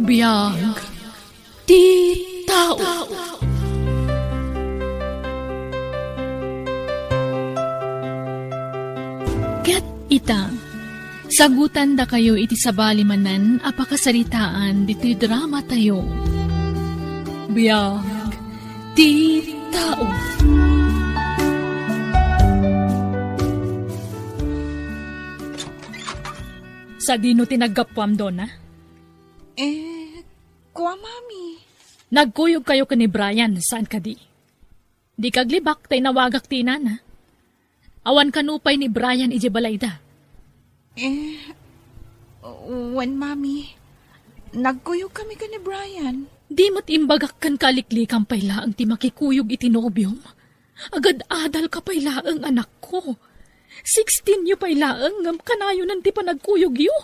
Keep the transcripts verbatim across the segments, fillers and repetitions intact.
Biag ti tao. Ket ita, sagutandakayo iti sabali manen a pakasaritaan ditoy dramatayo. Biag ti tao. Sadino ti naggapuam, Dona? Eh, kua, Mami. Nagkuyogkayo ken ni Brian, saan kadi? Dika aglibak ta inawagak ti inana. Awan kano pay ni Brian idiay balayda? Eh, wen, Mami. Nagkuyogkami ken ni Brian. Di met imbagak kenka a liklikam pay laeng ti makikuyog iti nobiom? Agad-adalka pay laeng, anakko. Sixteen yo pay laeng ngem kanayonen ti panagkuyogyo.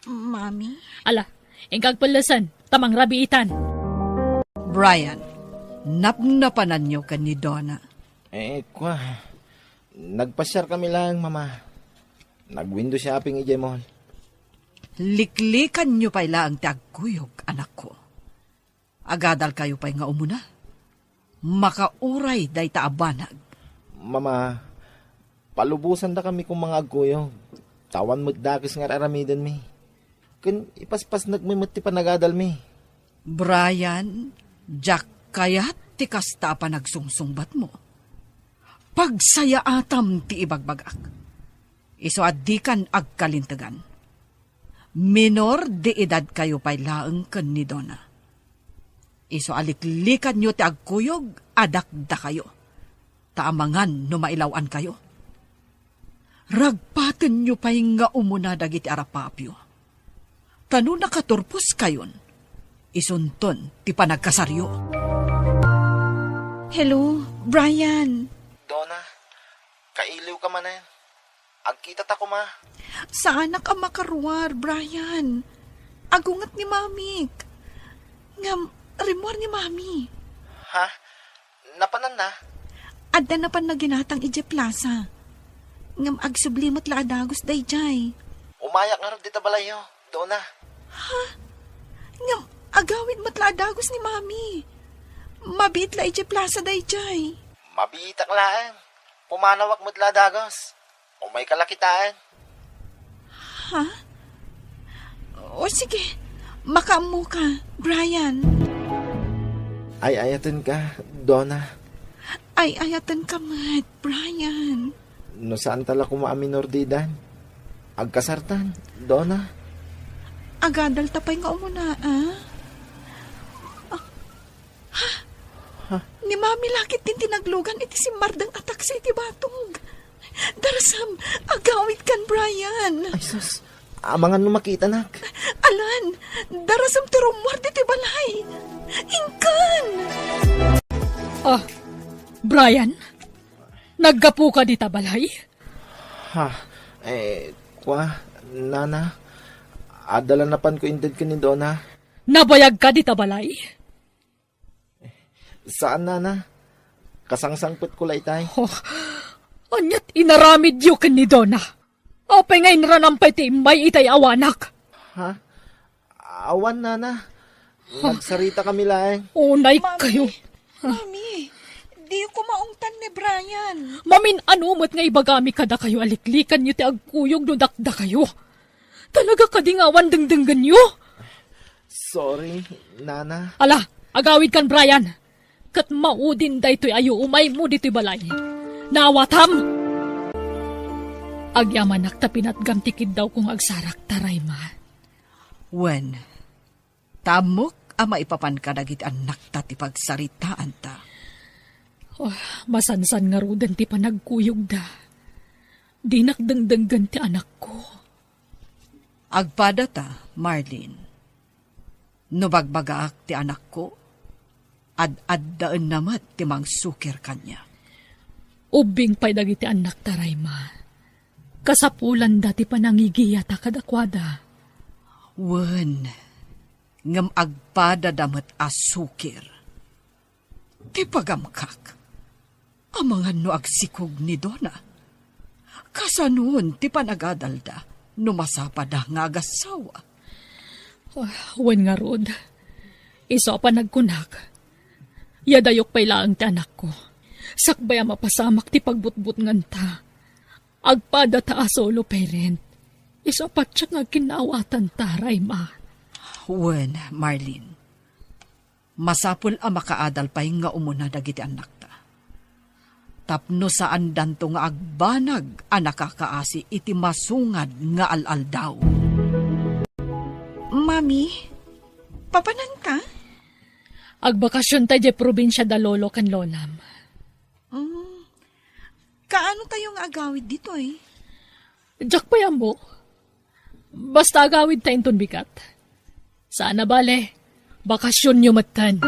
Mami? Ala, inka agpellesen, ta mangrabiitan. Brian, napnapananyo ken ni Dona? Eh, kua, nagpasiarkami laeng, Mama. Nag-window shopping idiay mall. Liklikanyo pay laeng ti agkuyog, anakko. Agadalkayo pay nga umuna. Makauray dayta a banag. Mama, palubosandakami koma nga agkuyog. Ta awan met dakes nga ar-aramidenmi. Ken ipaspasnekmi met ti panagadalmi. Brian, diak kayat ti kasta a panagsungsungbatmo. Pagsayaatam ti ibagbagak. Isu a dikan agkalintegan. Minor de edadkayo pay laeng ken ni Dona. Isu a liklikanyo ti agkuyog a dakdakayo, ta amangan no mailaw-ankayo. Ragpatenyo pay nga umuna dagiti arapapyo. Ta no nakaturposkayon, isunton ti panagkasaryo. Hello, Brian. Dona, kailiwka manen. Agkitata koma. Saanak a makaruar, Brian. Agunget ni Mamik. Ngem, rimmuar ni Mami. Ha? Napananna? Adda napanna ginatang idiay plasa. Ngem agsubli met la a dagus daydiay. Umayak ngarud dita balayyo, Dona. Ha? Ngem agawid met la a dagus ni Mami. Mabiit la idiay plasa daydiay. Mabiitak laeng. Pumanawak met la a dagus. Umayka la kitaen. Ha? O sige, makaammoka, Brian. Ay-ayatenka, Dona. Ay-ayatenka met, Brian. No saanta la koma a minor de edad, agkasartan, Dona. Agadalta pay nga umuna, a? Ah, Ha? Ha? Ni Mami la ketdin ti naglugan iti simmardeng a taksi iti batog. Darasam, agawidkan, Brian. Ay, sus. Amangan no makitanak. Alan, darasam ti rummuar ditoy balay. Inkan! Ah, Brian? Naggapuka dita balay? Ha? Eh, kua, Nana. Adda la napanko inted ken ni Dona. Nabayagka dita balay? Saan, Nana. Kasangsangpetko la itay. Oh, aniat inaramidyo ken ni Dona? Apay nga inranam pay ti immay itay awanak? Ha? Awan, Nana. Nagsaritakami laeng. Unay kayo. Mami, di ko maungtan ni Brian. Mamin-ano met nga ibagami kadakayo a liklikanyo ti agkuyog no dakdakayo? Talaga kadi nga awan dengdenggenyo? Sorry, Nana. Ala, agawidkan, Brian. Ket maudin daytoy a yuumaymo ditoy balay. Naawatam? Agyamanak ta pinatgam ti kiddawko nga agsarakta, Rayma. Wen, ta ammok a maipapan kadagiti annakta ti pagsaritaanta. Oh, masansan ngaruden ti panagkuyogda. Dinak dengdenggen ti anakko. Agpadata, Marlene. No bagbagaak ti anakko, ad-addaenna met ti mangsukir kaniak. Ubbing pay dagiti annakta, Rayma. Kasapulanda ti panangigiyata kadakuada. Wen, ngem agpadada met a sukir. Ti pagamkak, amangan no agsikog ni Dona. Kasanon ti panagadalda no masapada nga agassawa? Ah, wen ngarud, isu a panagkunak, yadayok pay laeng ti anakko. Sakbay a mapasamak ti pagbutbutnganta, agpadata a solo parent. Isu a patiek nga agkinnaawatanta, Rayma. Wen, Marlene. Masapul a makaadal pay nga umuna dagiti annakta. Tapno saandanto nga agbanag a nakakaasi iti masungad nga al-aldaw. Mami, papananka? Agbakasionta idiay probinsia da lolo ken lolam. Mm. Kaano tayo nga agawid ditoy? Diak pay ammo. Basta agawidta inton bigat. Saan a bale, bakasionyo metten.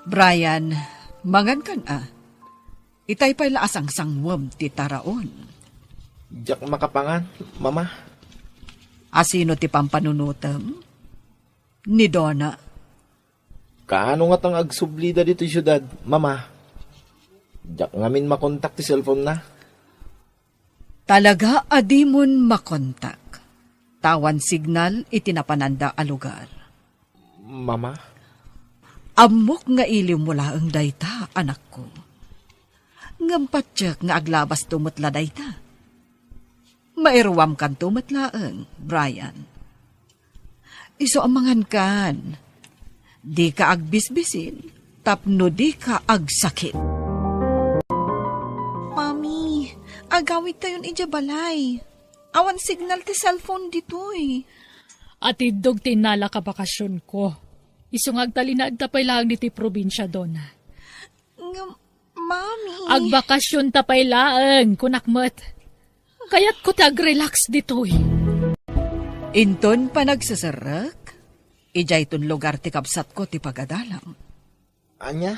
Brian, mangankan a. Itay pay la a sangsangwem ti taraon. Diak makapangan, Mama. Asino ti pampanunotem? Ni Donna. Kaano ngata nga agsublida ditoy siudad, Mama? Diak ngamin makontak ti cellphone na. Talaga a dimon makontak. Ta awan signal iti napananda a lugar. Mama? Ammok nga iliwmo laeng dayta, anakko. Ngem patiek nga aglabasto met la dayta. Mairuamkanto met laeng, Brian. Isu a mangankan. Dika agbisbisin tapno dika agsakit. Mami, agawidtayon idiay balay. Awan signal ti cellphone ditoy. Atiddog ti innalak a bakasionko. Isu nga agtalinaedta pay laeng ditoy probinsia, Donna. Ngem, Mami. Agbakasionta pay laeng, kunak met. Kayatko ti agrelax ditoy. Inton panagseserrek, idiayton lugar ti kabsatko ti pagadalam. Ania?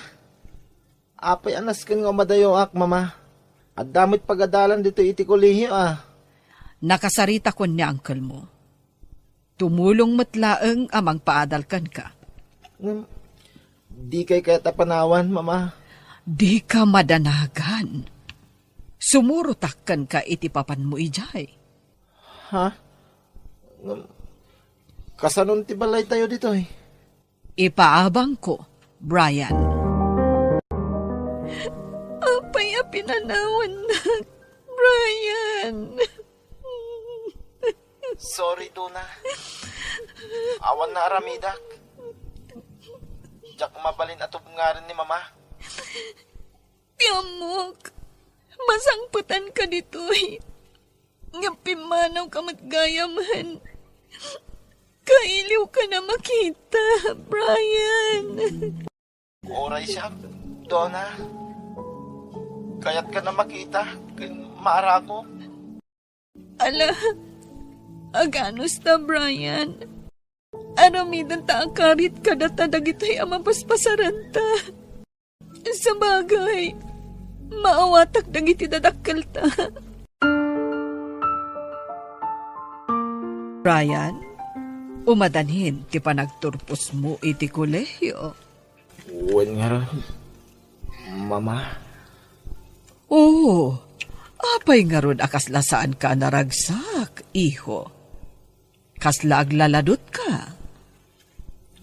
Apay a nasken nga umadayoak, Mama? Adda met pagadalan ditoy iti kolehio, a. Nakasaritakon ni uncle mo. Tumulong met laeng a mangpaadal kenka. Ngem, dikay kayat a panawan, Mama. Dika madanagan. Sumurotak kenka iti papanmo idiay. Ha? Ngem, kasanon ti balaytayo ditoy? Ipaabangko, Brian. Apay a pinanawannak, Brian? Sorry, Donna. Awan naaramidak. Diak mabalin a tubngaran ni Mama. Ti ammok, masangpetanka ditoy. Ngem pimmanawka met gayam. Kailiwkan a makita, Brian. Uray siak, Donna. Kayatkan a makita ken maarakok. Ala, aganusta, Brian. Aramidenta a karit kadata dagitoy a mapaspasaranta. Sabagay, maawatak dagiti dadakkelta. Brian, umadanin ti panagturposmo iti kolehio. Wen ngarud, Mama. Oo, apay ngarud a kasla saanka a naragsak, iho? Kasla aglaladutka?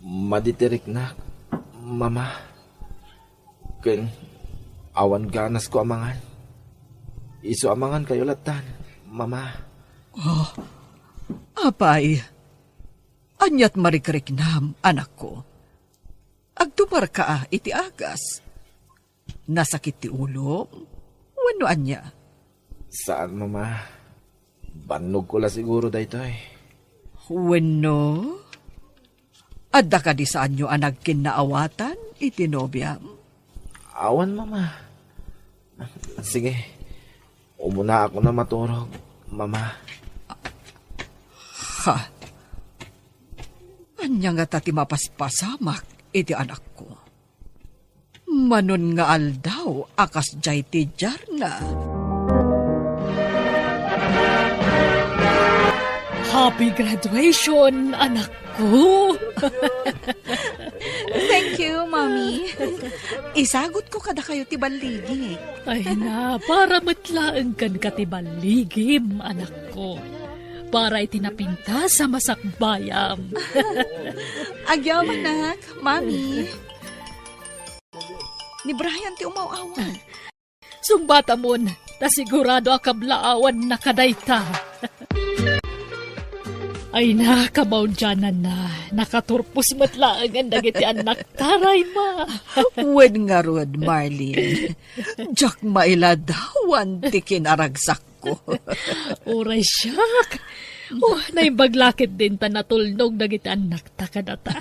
Madi ti riknak, Mama. Ken awan ganasko a mangan. Isu a mangankayo lattan, Mama. Oh, apay, aniat marikriknam, anakko? Agtuparka a iti agas. Nasakit ti ulom? Wenno ania? Saan, Mama. Bannogko la siguro daytoy. Wenno, adda kadi saanyo a nagkinnaawatan iti nobiam? Awan, Mama. Sige, umunaakon a maturog, Mama. Ha? Ania ngata ti mapaspasamak iti anakko? Manon nga aldaw a kasdiay ti diarna. Happy graduation, anakko! Thank you, Mommy. Isagutko kadakayo ti balligi. Ay na, para met laeng kenka ti balligim, anakko. para iti napintas a masakbayam. Agyamanak, Mami. Ni Brian ti umaw-awag. Sungbatamon, ta sigurado a kablaawanna kadayta. Ay, nakabaudiananna, nakaturpos met laengen dagiti annakta, Rayma. Wen ngarud, Marlene, diak mailadawan ti kinaragsakko. Uray siak. Oh, naimbag la ketdin ta natulnog dagiti annakta kadata.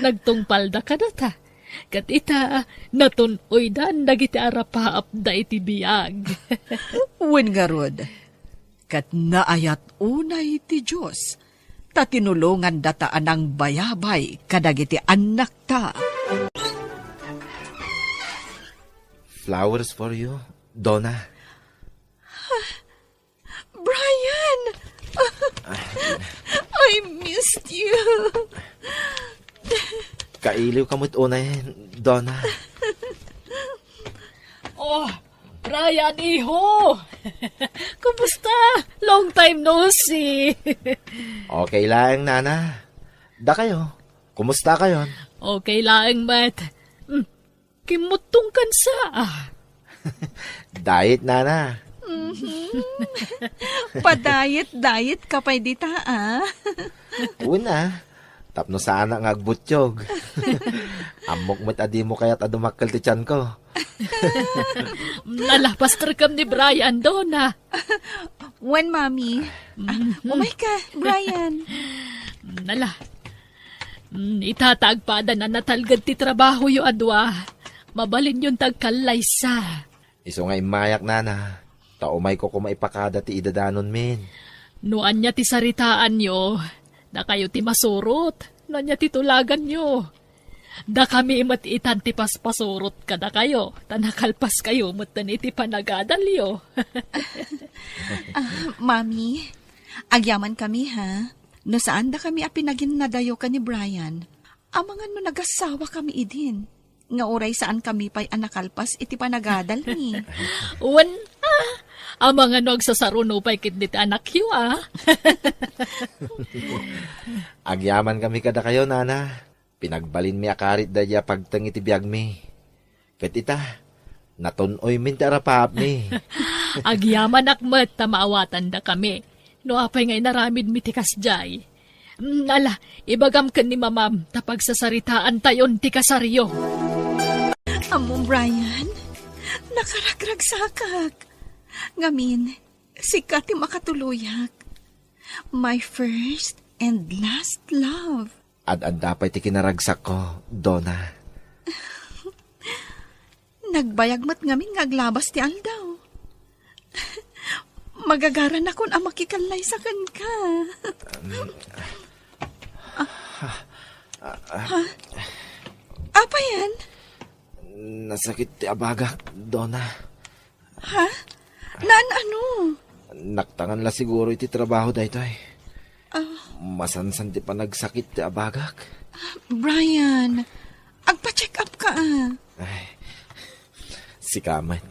Nagtungpalda kadata. Ket ita, natun-oydan dagiti arapaapda iti biag. Wen ngarud, ket naayat unay ti Dios, ta tinulongandata a nangbayabay kadagiti annakta. Flowers for you, Donna. Brian! I missed you. Kailiwka met unay, Donna. Oh, Brian, iho! Kumusta? Long time no see. Okay laeng, Nana. Dakayo, kumusta kayon? Okay laeng met. Mm, Kimmuttongkansa, ah. Diet, Nana. Mhm. Pa-diet-diet ka pay dita, ah. Wen, ah. Tapno saanak nga agbutiog. Ammok met a dimo kayat a dumakkel ti tianko. Nala, pasterkem ni Brian, Donna. Wen, Mami. Ah, mhm. Umayka, Brian. Nala. Mm, ita ta agpadan a natalged ti trabahoyo a dua. Mabalinyon ta agkallaysa. Isu nga immayak, Nana, ta umayko koma ipakada ti idadanonmin. No ania ti saritaanyo, dakayo ti masurot. No ania ti tulaganyo, dakami met itan ti paspasurot kadakayo, ta nakalpaskayo metten iti panagadalyo. Ah, Mami, agyamankami, ha? No saandakami a pinaginnadayo ken ni Brian, amangan no nagasawakami idin, nga uray saankami pay a nakalpas iti panagadalmi. Wen, ah, amangan no agsasaruno pay ketdi ti annakyo, ah. Agyamankami kadakayo, Nana. Pinagbalinmi a karit daydiay a pagteng iti biagmi. Ket ita, natun-oymin ti arapaapmi. Agyamanak met ta maawatandakami. No apay nga inaramidmi ti kasdiay? Mm, ala, ibagam ken ni Mamam ta pagsasaritaantayon ti kasaryo. Ammom, Brian, nakaragragsakak. Ngamin, sika ti makatuloyak. My first and last love. Ad-adda pay ti kinaragsakko, Donna. Nagbayag met ngamin nga aglabas ti aldaw. Magagaranakon a makikallaysa kenka. Um, ah. Ha? Apayen? Nasakit ti abagak, Donna. Ha? Naan ano? Naktangan la siguro iti trabaho daytoy. Ah. Masansan ti panagsakit ti abagak. Brian, agpa-check up ka, ah. Ay, sika met.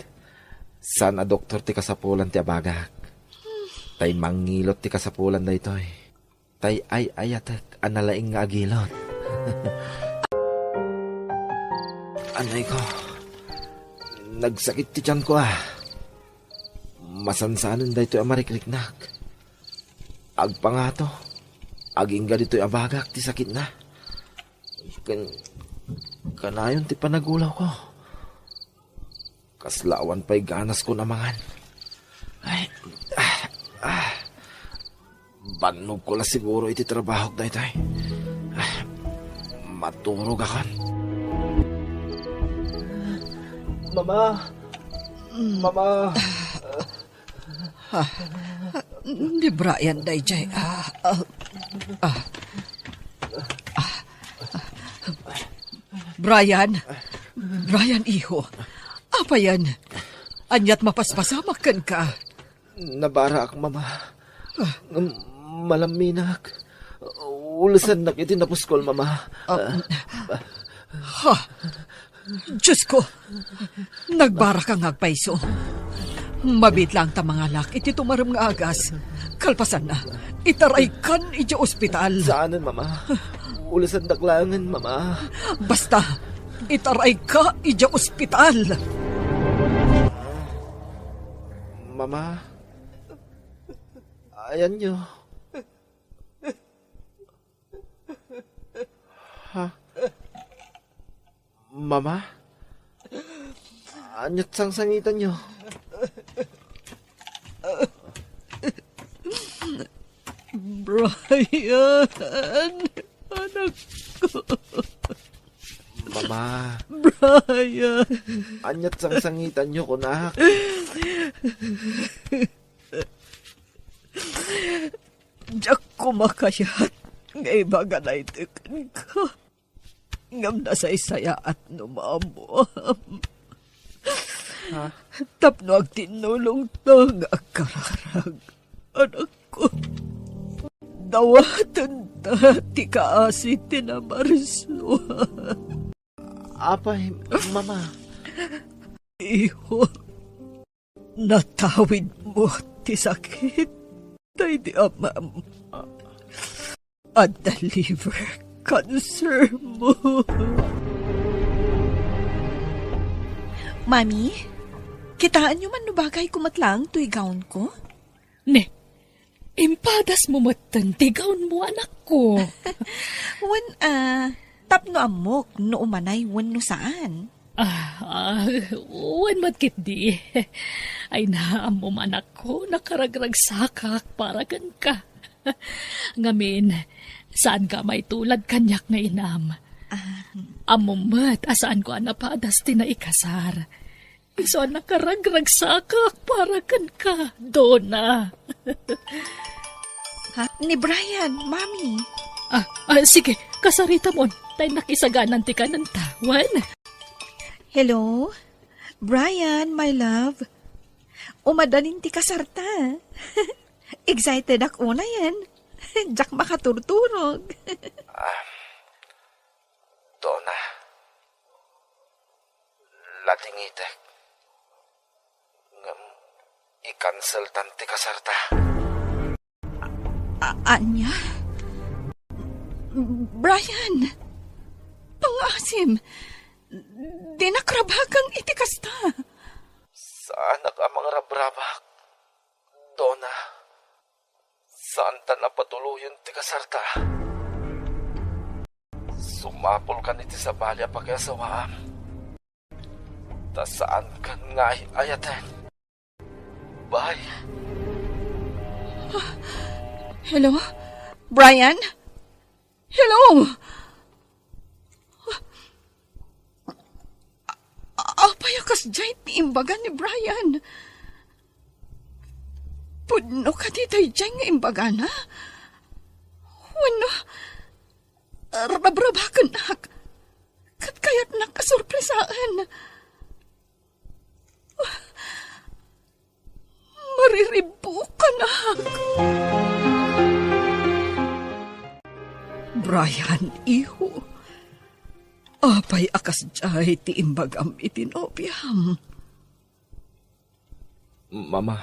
Saan a doktor ti kasapulan ti abagak. Tay mangilot ti kasapulan daytoy. Tay ay-ayatek a nalaing nga agilot. Anay ko, nagsakit ti tiyanko, ah. Masansanen daytoy a marikriknak. Agpangato, agingga ditoy abagak ti sakitna. Ken, kanayon ti panagulawko. Kasla awan pay ganasko a mangan. Ay, ah, ah. Bannogko la siguro iti trabahok daytoy. Ah, maturogakon. Mama! Mama! Ah, ni Brian daydiay. Ah, ah, ah. Brian? Brian, iho. Apayen? Ania't mapaspasamak kenka? Nabaraak, Mama. Ah. Ngem malamminak. Ulesannak iti napuskol, Mama. Ah. Ha? Diosko, nagbaraka nga agpayso. Mabiit laeng ta mangalak iti tumarem nga agas. Kalpasanna, itaraykan idiay ospital. Saanen, Mama. Ulasandak laengen, Mama. Basta, itarayka idiay ospital. Mama, ayanyo. Ha? Mama? Ania't sangsangitanyo? Brian, anak ko. Mama. Brian. Ania't sangsangitanyo, kunak? Diak koma kayat nga ibaga daytoy kenka. Ngem nasaysayaat no maammuam. Ha? Tapno agtinnulongta nga agkararag, anakko. Dawatenta ti kaasi ti namarsua. Apay, Mama? Iho, natawidmo ti sakit daydi amam a liver cancer mo. Mami, kitaenyo man no bagayko met laeng toy gownko? Ne, impadasmo metten ti gownmo, anakko. Wen, a, tapno ammok no umanay wenno saan. Ah, ah, wen met ketdi. Ay, ammom, anakko, nakaragragsakak para kenka. Ngamin, saanka a maitulad kaniak nga inam. Ah. Ammom met a saanko a napadas ti naikasar. Isu a nakaragragsakak para kenka, Dona. Ha? Ni Brian, Mami. Ah, ah, sige, kasaritamon. Ta innak isaganan ti kanenta. Wen? Hello? Brian, my love. Umadanin ti kasarta. Excited ak unayen. Diak makaturturog. Ah, Dona, latingitek. Ngem i-canceltan ti kasarta. A-, ania? Brian, pangaasim. Dinak rabaken iti kasta. Saanak a mangrabrabak, Dona. Saantan a patuloyen ti kasarta. Sumapulkan iti sabali a pakiasawaam. Ta saankan nga ay-ayaten. Bye. Hello? Brian? Hello? A-, apay a kasdiay ti imbaga ni Brian? Pudno kadi daydiay nga imbagana? Wenno, rabrabakenak ket kayatnak a sorpresaen? Mariribukanak. Brian, iho, apay a kasdiay ti imbagam iti nobiam? Mama,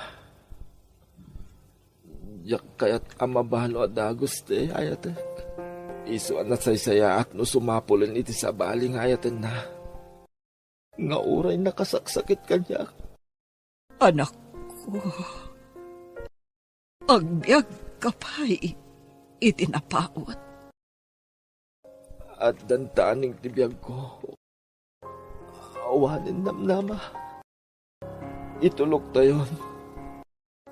diak kayat a mabalo a dagus ti ay-ayatek. Isu a nasaysayaat no sumapulen iti sabali nga ayatenna. Nga uray nakasaksakit kaniak. Anakko, agbiagka pay iti napaut. Addan taning ti biagko. Awanen namnama. Ituloktayon.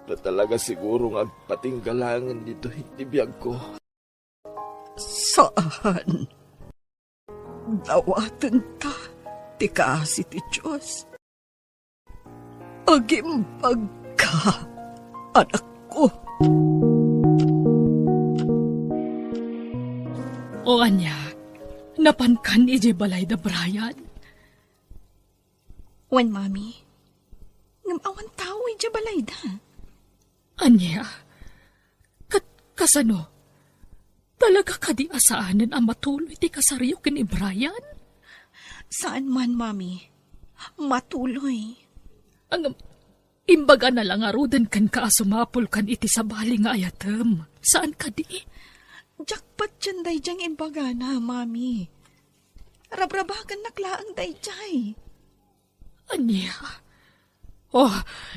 Ta talaga siguro nga agpatingga laengen ditoy ti biagko. Saan. Dawatenta ti kaasi ti Dios. Agimbagka, anakko. O ania, napankan idiay balay da Brian? Wen, Mami. Ngem awan tao idiay balayda. Ania? Ket kasano? Talaga kadi a saanen a matuloy ti kasaryo ken ni Brian? Saan man, Mami. Matuloy. Ngem, Imbagana la ngaruden kenka a sumapulkan iti sabali nga ayatem. Saan kadi? Diak patien daydiay nga imbagana, Mami. Rabrabakennak laeng daydiay. Ania? Oh,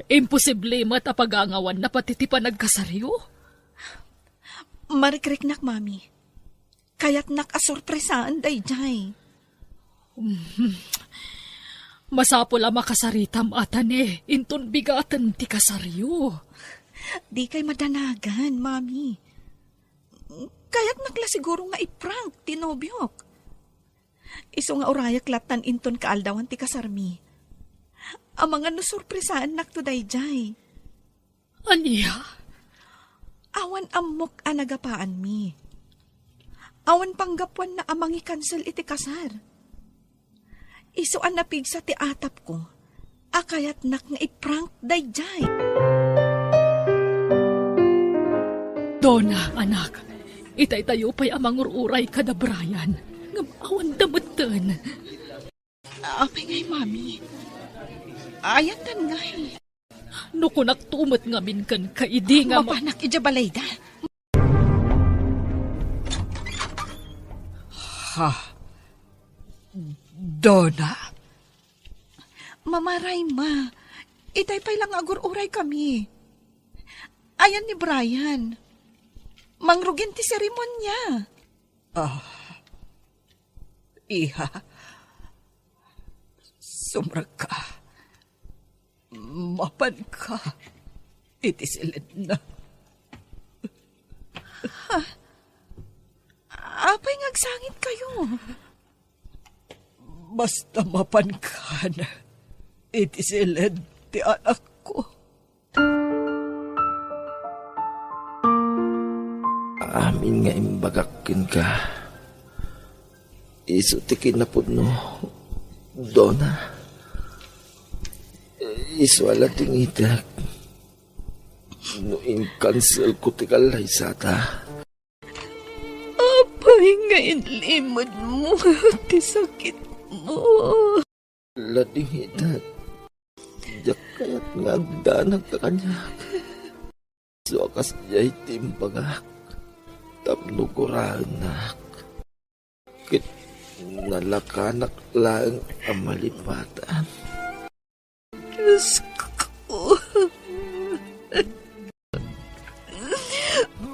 imposible met a pagangawanna pati ti panagkasaryo? Marikriknak, Mami. Kayatnak a sorpresaen daydiay. Masapul a makasaritam, Atane, inton bigaten ti kasaryo. Dikay madanagan, Mami. Kayatnak la siguro nga i-prank ti nobiok. Isu nga urayak lattan inton kaaldawan ti kasarmi. Amangan no sorpresaennakto daydiay. Ania? Awan ammok a nagapaanmi. Awan panggapuanna a mangikansel iti kasar. Isu a napigsa ti atapko a kayatnak nga i-prank daydiay. Dona, anak, itaytayo pay a mangur-uray kada Brian, ngem awan da metten. Apay ngay, Mami? Ayandan ngay. No kunakto met ngamin kenka idi nga ma- Mapanak idiay balayda. Ha? Dona? Mama Raima, itay pay la nga agur-uray kami. Ayan ni Brian. Mangrugin ti seremonia. Ah, iha. Sumrekka. Mapanka iti silenna. Ha? Apay nga agsangitkayo? Basta mapankan iti silen ti anakko. Amin nga imbagak kenka, isu ti kinapudno, Dona. Isu a la tingitek no inkanselko ti kallaysata. Apay nga inlimedmo ti sakitmo? Ladingita, diak kayat nga agdanag ka kaniak. Isu a kasdiay ti imbagak tapno guraennak. Ket nalakanak laeng a malipatan. Diosko.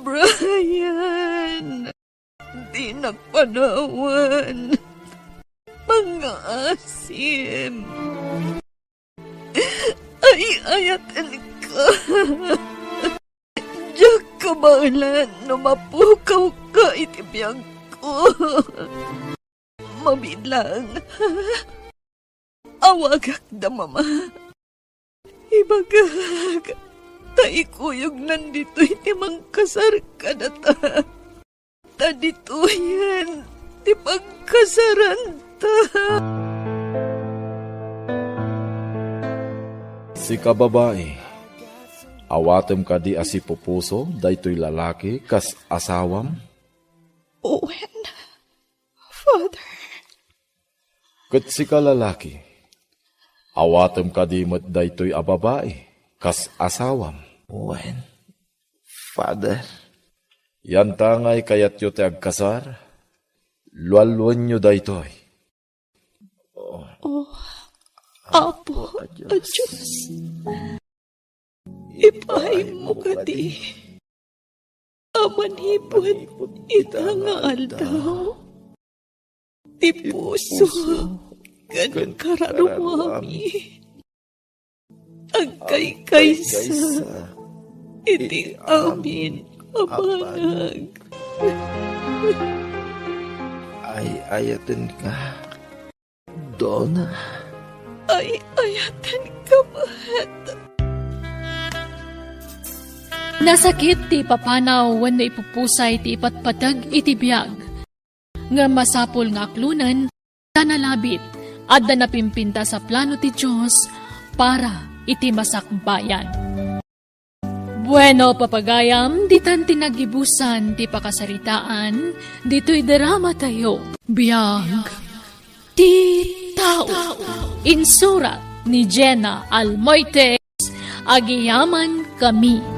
Brian, dinak panawan. Mangngaasim. Ay-ayatenka. Diak kabaelan no mapukawka iti biagko. Mabilang. Awagak da Mama. Ibagak ta ikuyognan ditoy ti mangkasar kadata. Ta ditoyen ti pagkasaranta. Sika babai, awatem kadi a sipupuso daytoy lalaki kas asawam? Wen, Father. Ket sika lalaki, awatem kadi met daytoy a babai kas asawam? Wen, Father. Yantangay kayatyo ti agkasar, lualuenyo daytoy. O Apo a Dios, ipaaymo kadi a manipud ita nga aldaw, ti puso ken kararuami agkaykaysa iti amin a banag. Ay-ayatenka, Dona. Ay-ayatenka met. Nasakit ti ipapanaw wenno ipupusay ti ipatpateg iti biag. Ngem masapul nga aklonen ta nalabit, adda napimpintas a plano ti Dios para iti masakbayan. Bueno, papagayam, ditan ti nagibusan ti pakasaritaan ditoy dramatayo. Biag ti tao. Insurat ni Jenna Almoite. Agyamankami.